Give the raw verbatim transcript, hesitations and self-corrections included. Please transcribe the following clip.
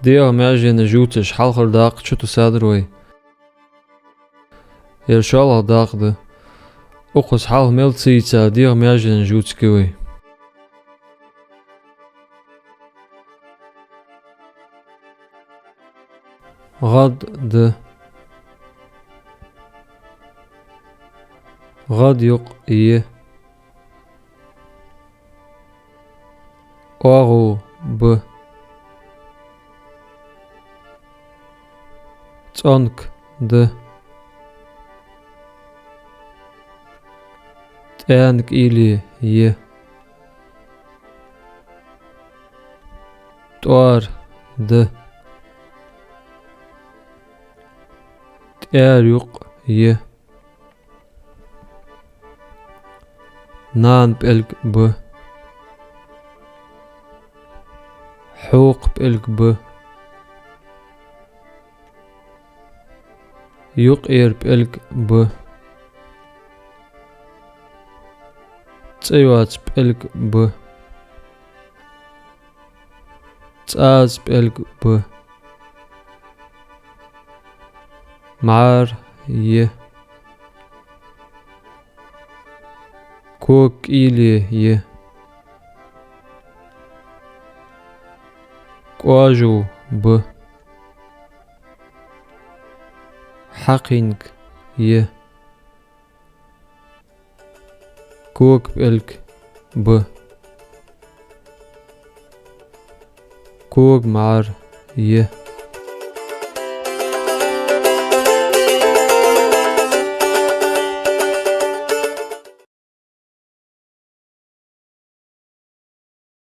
ДегӀа маьженаш ювцаш хьалхара дакъа чу тесса дар вай. Ер шоллагӀа дакъа да. Укхаза хьалха мел ца йийцар дегӀа маьженаш ювцаргья вай. ГӀад да. ГӀад юкъ я. ОагӀув ба. ЦӀонг да. ТӀаьнга уйла я. ТӀоара да. ТӀаьра юкъ я. Нана пӀелг ба. Хьокха пӀелг ба. Юкъера пӀелг ба. ЦӀи йоаца пӀелг ба. ЦӀаза пӀелг ба. МӀара я. Кога кӀийле я. КӀожув ба. Хьакхинг я. Кога пӀелг ба. Кога мӀара я.